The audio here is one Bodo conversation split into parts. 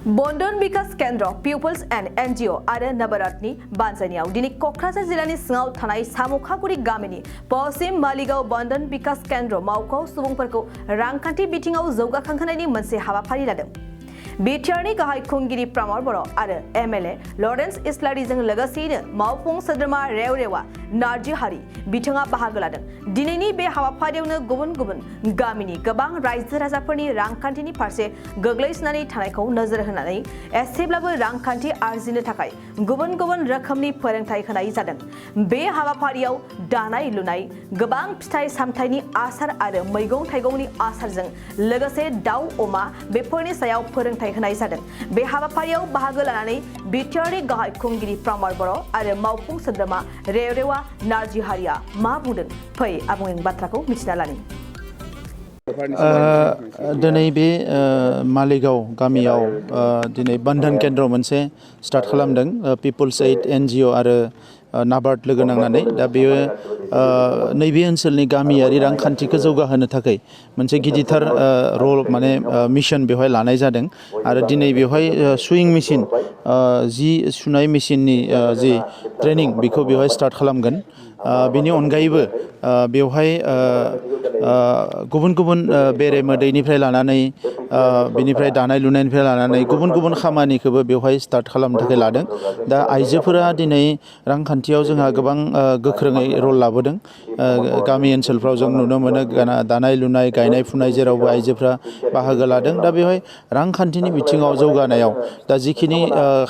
बंधन विकास केंद्र पिपल्स एंड एनजीओ आरो नवरात्रि बानजायनायाव दिनै कक्राझार जिल्लानि सिङाव थानाय सामुखागुरि गामिनि पश्चिम मालिगाव बंधन विकास केंद्र मावख'आव सुबुंफोरखौ रांखान्थि बिथिङाव जौगाखांहोनायनि मोनसे हाबाफारि लादों। बिटिआरनि गाहाय खुंगिरि प्रमद बर' आरो एमएलए लरेन्स इस्लारिजों लोगोसेयैनो मावफुं सोद्रोमा रेवरेवा नार्जिहारि बिथाङा बाहागो लादों। दिनैनि बे हाबाफारियावनो गुबुन गुबुन गामिनि गोबां रायजो राजाफोरनि रांखान्थिनि फारसे गोग्लैसोनानै थानायखौ नोजोर होनानै एसेब्लाबो रांखान्थि आरजिनो थाखाय गुबुन गुबुन रोखोमनि फोरोंथाय होनाय जादों। बे हाबाफारियाव दानाय लुनाय, गोबां फिथाइ सामथाइनि आसार आरो मैगं थाइगंनि आसारजों लोगोसे दाउ अमा बेफोरनि सायाव फोरोंथाय होनाय जादों। बे हाबाफारियाव बाहागो लानानै बिटिआरनि गाहाय खुंगिरि प्रमद बर' आरो मावफुं सोद्रोमा रेवरेवा नार्जिहारिया मा बुंदों फै आबुङै बाथ्राखौ मिथिना लानि। दिनै बे मालिगाव गामियाव दिनै बंधन केन्द्र मोनसे स्टार्ट खालामदों पिपल्स एड एनजिअ आरो नाबार्ड लोगो नांनानै। दा बेयो नैबे ओनसोलनि गामियारि रांखान्थिखौ जौगाहोनो थाखाय मोनसे गिदिरथार रल मिशन बेवहाय लानाय जादों। आरो दिनै बेवहाय सुइं मेचिन जि सुनाय मेचिननि जि ट्रेनिं बेखौ बेवहाय स्टार्ट खालामगोन। बेनि अनगायैबो बेवहाय गुबुन गुबुन बेरे मोदैनिफ्राय लानानै बेनिफ्राय दानाय लुनायनिफ्राय लानानै गुबुन गुबुन खामानिखौबो बेवहाय स्टार्ट खालामनो थाखाय लादों। दा आइजोफोरा दिनै रांखान्थियाव जोंहा गोबां गोख्रोङै रल लाबोदों। गामि ओनसोलफ्राव जों नुनो मोनो दानाय लुनाय, गायनाय फुनाय जेरावबो आइजोफ्रा बाहागो लादों। दा बेवहाय रांखान्थिनि बिथिङाव जौगानायाव दा जिखिनि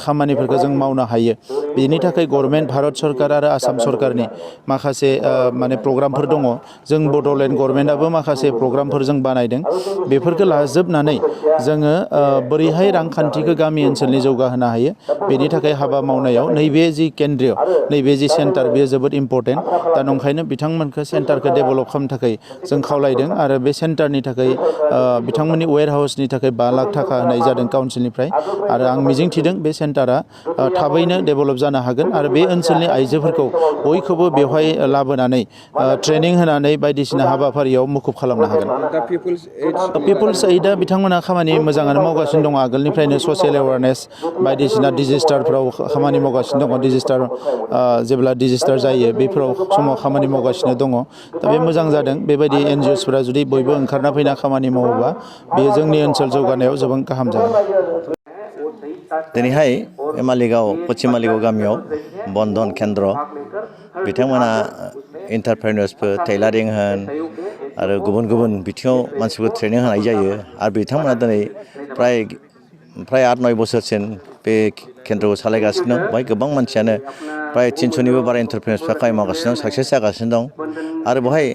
खामानिफोरखौ जों मावनो हायो बेनि थाखाय गभर्नमेन्ट भारत सरकार आरो आसाम सरकारनि माखासे प्रग्रामफोर दङ। जों बड'लेण्ड गभर्नमेन्टआबो माखासे प्रग्रामफोर जों बानायदों। बेफोरखौ लाजोबनानै जोङो बोरैहाय रांखान्थिखौ गामि ओनसोलनि जौगाहोनो हायो बेनि थाखाय हाबा मावनायाव नैबे जि केन्द्र, नैबे जि सेन्टार बेयो जोबोद इम्परटेन्ट। दा नंखायनो बिथांमोनखौ सेन्टारखौ डेभेलप खालामनो थाखाय जों खावलायदों। आरो बे सेन्टारनि थाखाय बिथांमोननि वेयर हाउसनि थाखाय 5 लाख थाखा होनाय जादों काउन्सिलनिफ्राय। आरो आं मिजिंथिदों बे सेन्टारा थाबैनो डेभेलप जानो हागोन आरो बे ओनसोलनि आइजोफोरखौ बयखौबो बेवहाय लाबोनानै ट्रेनिं होनानै बायदिसिना हाबाफारियाव मुखुब खालामनो हागोन। पिपल्स एडआ बिथांमोना खामानि मोजाङानो मावगासिनो दङ। आगोलनिफ्रायनो ससियेल एवारनेस बायदिसिना डिजेस्टारफ्राव खामानि मावगासिनो दङ। डिजेस्टार जेब्ला डिजेस्टार जायो बेफोराव समाव खामानि मावगासिनो दङ। दा बे मोजां जादों। बेबायदि एनजिअसफोरा जुदि बयबो ओंखारना फैना खामानि मावोबा बेयो जोंनि ओनसोल जौगानायाव जोबोद गाहाम जागोन। दिनैहाय मालिगाव पश्चिम मालिगाव गामियाव बंधन केन्द्र बिथांमोना एन्टारप्रेन्योर्सफोर टेलारिं होन आरो गुबुन गुबुन बिथिङाव मानसिफोर ट्रेनिं होनाय जायो। आरो बिथांमोना दिनै प्राय 8-9 बोसोरसिम बे केन्द्रखौ सालायगासिनो दं। बेवहाय गोबां मानसियानो प्राय 300निबो बारा एन्टारप्रेन्योर्सफ्रा खामानि मावगासिनो दं, साक्सेस जागासिनो दं। आरो बेवहाय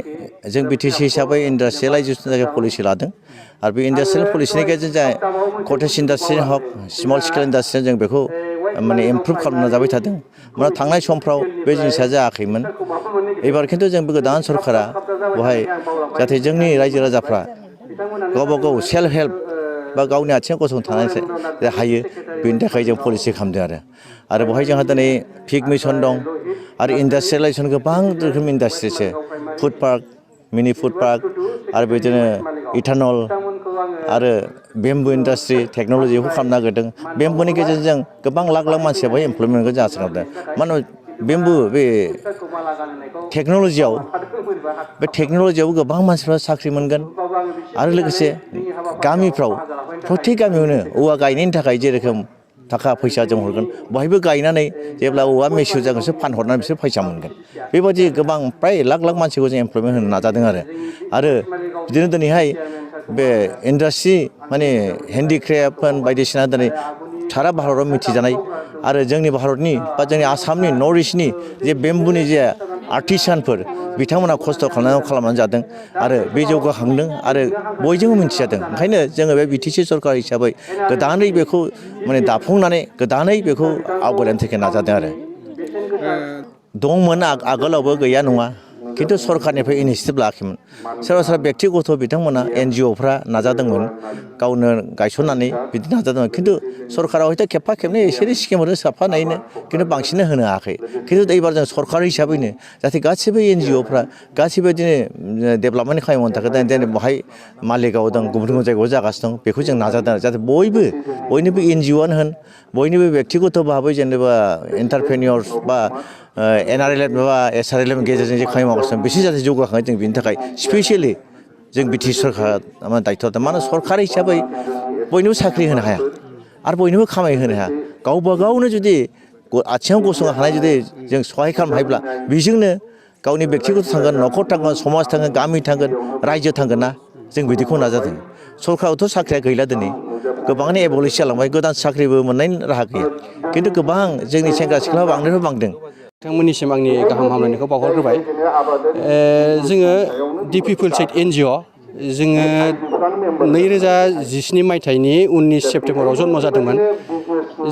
जों बिटिसि हिसाबै इन्डास्ट्रियेलाइजेसननि थाखाय पलिसि लादों। आरो बे इन्डास्ट्रियेल पलिसिनि गेजेरजों जों कटेज इन्डास्ट्रि हक स्मल स्केल इन्डास्ट्रि जों बेखौ इमप्रुभ खालामनो नाजाबाय थादों। मानोना थांनाय समफ्राव बे जिनिसा जायाखैमोन। एबार खिन्थु जों बे गोदान सरकारा बेवहाय जाहाथे जोंनि रायजो राजाफ्रा गावबा गाव सेल्फ हेल्प बा गावनि आथिङाव गसंथानो हायो बेनि थाखाय जों पलिसि खालामदों। आरो बेवहाय जोंहा दिनै पिक मिसन दं आरो इन्डास्ट्रियेलाइजेसन गोबां रोखोमनि इन्डास्ट्रिसो फुड पार्क, मिनि फुड पार्क आरो बिदिनो इथानल आरो बेम्बु इन्डास्ट्रि टेक्न'लजिखौ खालामनो नागिरदों। बेम्बुनि गेजेरजों गोबां लाख मानसिया बेवहाय एमप्लयमेन्ट मोनगोन जों आसा खालामदों। मानो बेम्बु बे टेक्न'लजियाव गोबां मानसिफ्रा साख्रि मोनगोन। आरो लोगोसे गामिफ्राव प्रत्येक गामियावनो औवा गायनायनि थाखाय जेरोखोम थाखा फैसा जों हरगोन बहायबो गायनानै जेब्ला औवा मेचियर जागोन बिसोर फानहरनानै बिसोर फैसा मोनगोन। बेबायदि गोबां प्राय लाख मानसिखौ जों एमप्लयमेन्ट होनो नाजादों। आरो बिदिनो दिनैहाय बे इन्डास्ट्रि हेन्डिक्राफ्ट बायदिसिना दिनै सारा भारताव मिथिजानाय आरो जोंनि भारतनि बा जोंनि आसामनि नर्थ इस्टनि जे बेम्बुनि जे आर्टिसानफोर बिथांमोना खस्थ' खालामनानै जादों आरो बे जौगाखांदों आरो बयजोंबो मिथिजादों। ओंखायनो जोङो बे बिटिसि सरकार हिसाबै गोदानै बेखौ दाफुंनानै गोदानै बेखौ आवगायनो थाखाय नाजादों। आरो दंमोन आगोलावबो गैया नङा, खिन्थु सरकारनिफ्राय इनिसियेटिभ लायाखैमोन। सोरबा बेक्तिगत बिथांमोना एनजिअफ्रा नाजादोंमोन। गावनो गायसननानै बिदि नाजादों खिन्थु सरकारा हयथ' खेबफा खेबनै एसे स्किम हरो साफानायनो खिन्थु बांसिन होनो हायाखै खिन्थु एबार जों सरकार हिसाबैनो जाहाथे गासिबो NGOफ्रा गासिबो बिदिनो डेभेलपमेन्ट खामानि मावनो थाखाय दिनै बेहाय मालिगाव दं गुबुन गुबुन जायगायाव जागासिनो दं बेखौ जों नाजादों जाहाथे बयनिबो NGOआनो होन बयनिबो बेक्तिगत भाबै जेनेबा एन्टारप्रेनियर्स बा NRLM बा SRLM गेजेरजों जे खामानि मावगासिनो बिसोर जाहाथे जौगाखाङो जों बिनि थाखाय स्पेसियेलि जों बिटि सरकारा दायित्व' मानो सरकार हिसाबै बयनोबो साख्रि होनो हाया आरो बयनोबो खामानि होनो हाया गावबा गावनो जुदि आथिङाव गसंनो हानाय जुदि जों सहाय खालामनो हायोब्ला बेजोंनो गावनि बेक्तिगत थांगोन न'खर थांगोन समाज थांगोन गामि थांगोन रायजो थांगोन ना जों बिदिखौ नाजादों सरकारावथ' साख्रिया गैला दिनै गोबाङानो एबलिश जालांबाय गोदान साख्रिबो मोननायनि राहा गैया खिन्थु गोबां जोंनि सेंग्रा सिख्ला बांनायनिफ्राय बांदों बिथांमोननिसिम आंनि गाहाम हामलायनायखौ बावहरग्रोबाय जोङो दि पिपोल्स एड NGO जोङो 2017 मायथाइनि 19 सेप्तेम्बराव जन्म जादोंमोन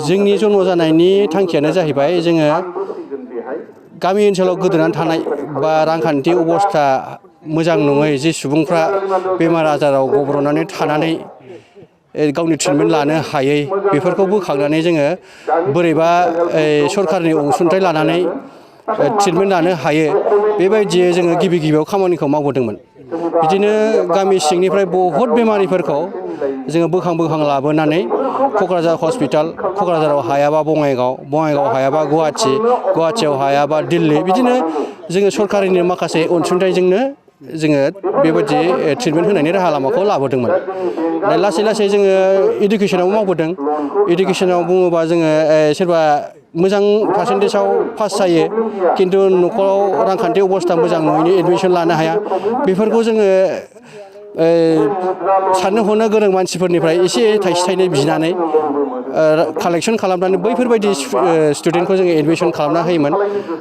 जोंनि जन्म जानायनि थांखियानो जाहैबाय जोङो गामि ओनसोलाव गोदोनानै थानाय बा रांखान्थि अबस्था मोजां नङै जे सुबुंफ्रा बेमार आजाराव गब्र'नानै थानानै गावनि ट्रिटमेन्ट लानो हायै बेफोरखौ बोखांनानै जोङो बोरैबा सरकारनि अनसुंथाइ लानानै ट्रिटमेन्ट लानो हायो बेबायदियै जोङो गिबियाव खामानिखौ मावबोदोंमोन बिदिनो गामि सिंनिफ्राय बहुद बेमारिफोरखौ जोङो बोखां लाबोनानै क'क्राझार हस्पिटाल क'क्राझाराव हायाबा बङाइगाव हायाबा गुवाहाटियाव हायाबा दिल्ली बिदिनो जोङो सरकारिनि माखासे अनसुंथाइजोंनो जोङो बेबायदि ट्रिटमेन्ट होनायनि राहा लामाखौ लाबोदोंमोन लासै लासै जोङो इडुकेसनावबो मावबोदों इडुकेसनाव बुङोबा जोङो सोरबा मोजां पार्सेन्टेजाव पास जायो खिन्थु न'खराव रांखान्थि अबस्था मोजां नङैनि एडमिसन लानो हाया बेफोरखौ जोङो साननो हनो गोरों मानसिफोरनिफ्राय एसे थाइसे थाइनै बिनानै कालेक्सन खालामनानै बैफोरबायदि स्टुडेन्टखौ जोङो एडमिसन खालामना होयोमोन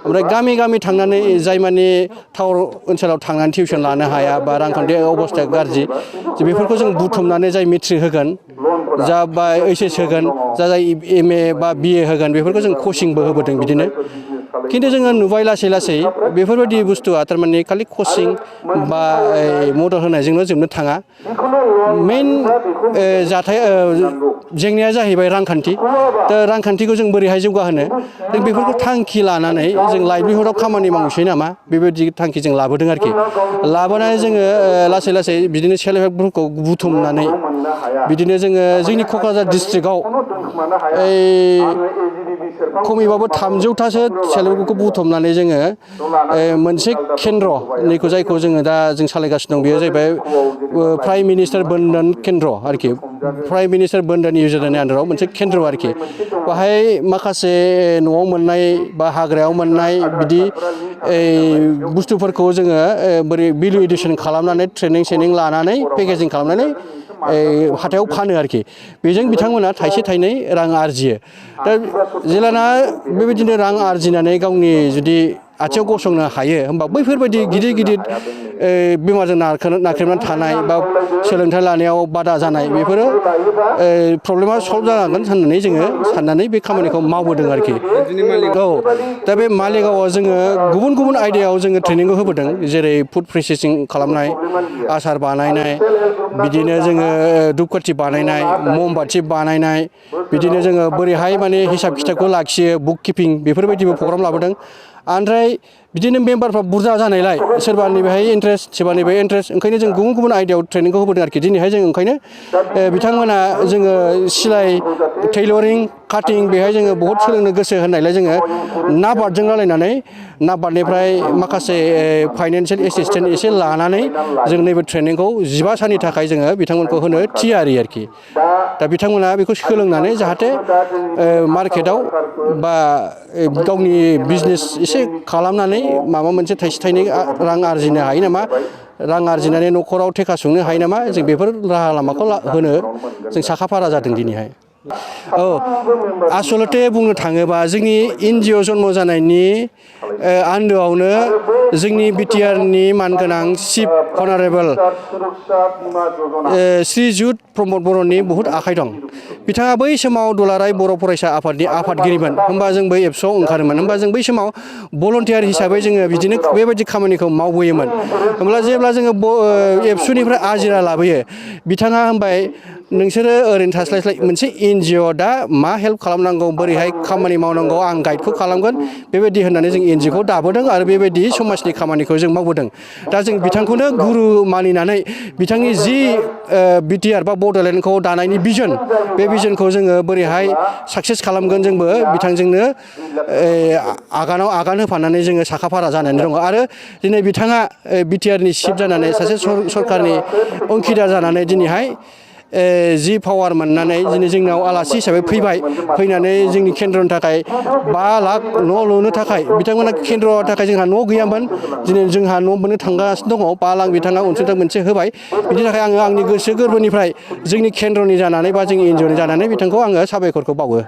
ओमफ्राय गामि जाय माने टाउन ओनसोलाव थांनानै टिउसन लानो हाया बा रांखान्थि अबस्थाया गाज्रि बेफोरखौ जों बुथुमनानै जाय मेट्रिक होगोन जा बा HS होगोन जाय MA बा BA होगोन बेफोरखौ जों कचिंबो होबोदों बिदिनो खिन्थु जोङो नुबाय लासै बेफोरबायदि बुस्थुआ थारमाने खालि कचिं बा मदद होनायजोंल' जोबनो थाङा मेइन जेंनाया जाहैबाय रांखान्थि दा रांखान्थिखौ जों बोरैहाय जौगाहोनो जों बेफोरखौ थांखि लानानै जों लाइभलिहुडआव खामानि मावनोसै नामा बेबायदि थांखि जों लाबोदों आरोखि लाबोनानै जोङो लासै बिदिनो सेल्फ हेल्प ग्रुपखौ बुथुमनानै बिदिनो जोङो जोंनि क'क्राझार डिस्ट्रिक्टआव खमैबाबो 300थासो सेल्फ हेल्प ग्रुपखौ बुथुमनानै जोङो मोनसे केन्द्र जायखौ जोङो दा जों सालायगासिनो दं बेयो जाहैबाय प्राइम मिनिस्टार बन्धन केन्द्र आरोखि प्राइम मिनिस्टार बन्धन योजनानि आन्दाराव मोनसे केन्द्र आरोखि बाहाय माखासे न'आव मोननाय बा हाग्रायाव मोननाय बिदि बुस्थुफोरखौ जोङो बोरै भेलु एडिसन खालामनानै ट्रेनिं लानानै पेकेजिं खालामनानै हाथायाव फानो आरोखि बेजों बिथांमोना थाइसे थाइनै रां आरजियो दा जेलाना बेबायदिनो रां आरजिनानै गावनि जुदि आथिङाव गसंनो हायो होमबा बैफोरबायदि गिदिर बेमारजों नाख्रेबनानै थानाय बा सोलोंथाइ लानायाव बादा जानाय बेफोरो प्रब्लेमा सल्भ जालांगोन होननानै जोङो साननानै बे खामानिखौ मावबोदों आरोखि औ दा बे मालिगावआव जोङो गुबुन आयदायाव जोङो ट्रेनिंखौ होबोदों जेरै फुड प्रसेसिं खालामनाय आसार बानायनाय बिदिनो जोङो धुपकाथि बानायनाय ममबाथि बानायनाय बिदिनो जोङो बोरैहाय माने हिसाब खिथाबखौ लाखियो बुक किपिं बेफोरबायदिबो प्रग्राम लाबोदों ओमफ्राय बिदिनो मेम्बारफ्रा बुरजा जानायलाय सोरबानि बेहाय इन्ट्रेस्ट सोरबानि बेहाय इन्ट्रेस्ट ओंखायनो जों गुबुन आयदायाव ट्रेनिंखौ होबोदों आरोखि दिनैहाय जों ओंखायनो बिथांमोना जोङो सिलाय टेइलरिं काटिं बेहाय जोङो बहुत सोलोंनो गोसो होननायलाय जोङो नाबार्डजों रायलायनानै नाबार्डनिफ्राय माखासे फाइनान्सियेल एसिसटेन्ट एसे लानानै जों नैबे ट्रेनिंखौ 15 साननि थाखाय जोङो बिथांमोनखौ होनो थियारि आरोखि दा बिथांमोना बेखौ सोलोंनानै जाहाथे मार्केटाव बा गावनि बिजनेस एसे खालामनानै माबा मोनसे थाइसे थाइनै रां आरजिनो हायो नामा रां आरजिनानै न'खराव थेखा सुंनो हायो नामा जों बेफोर राहा लामाखौ होनो जों साखाफारा जादों दिनैहाय औ आसलथे बुंनो थाङोबा जोंनि NGO जन्म जानायनि आन्दोआवनो जोंनि BTRनि मानगोनां चिफ अनारेबल श्री जुद प्रमद बर'नि बहुद आखाइ दं बिथाङा बै समाव दुलाराय बर' फरायसा आफादनि आफादगिरिमोन होमबा जों बै एबसुआव ओंखारोमोन होमबा जों बै समाव भलन्टियार हिसाबै जोङो बिदिनो बेबायदि खामानिखौ मावबोयोमोन होमब्ला जेब्ला जोङो एबसुनिफ्राय आजिरा लाबोयो बिथाङा होनबाय नोंसोरो ओरैनो थास्लायस्लाय मोनसे NGO दा मा हेल्प खालामनांगौ बोरैहाय खामानि मावनांगौ आं गाइडखौ खालामगोन बेबायदि होननानै जों NGOखौ दाबोदों आरो बेबायदि समाजनि खामानिखौ जों मावबोदों दा जों बिथांखौनो गुरु मानिनानै बिथांनि जि BTR बा बड'लेण्डखौ दानायनि भिजन बे भिजनखौ जोङो बोरैहाय साक्सेस खालामगोन जोंबो बिथांजोंनो आगानाव आगान होफानानै जोङो साखाफारा जानानै दङ आरो दिनै बिथाङा BTRनि चिफ जानानै सासे सरकारनि अंखिदार जानानै दिनैहाय जि पावार मोननानै दिनै जोंनाव आलासि हिसाबै फैनानै जोंनि केन्द्रनि थाखाय 5 लाख न' लुनो थाखाय बिथांमोना केन्द्रनि थाखाय जोंहा न' गैयामोन दिनै जोंहा न' मोननो थांगासिनो दङ 5 लाख बिथाङा अनसुंथाइ मोनसे होबाय बिनि थाखाय आङो आंनि गोसो गोरबोनिफ्राय जोंनि केन्द्रनि जानानै बा जोंनि NGOनि जानानै बिथांखौ आङो साबायखरखौ बावो।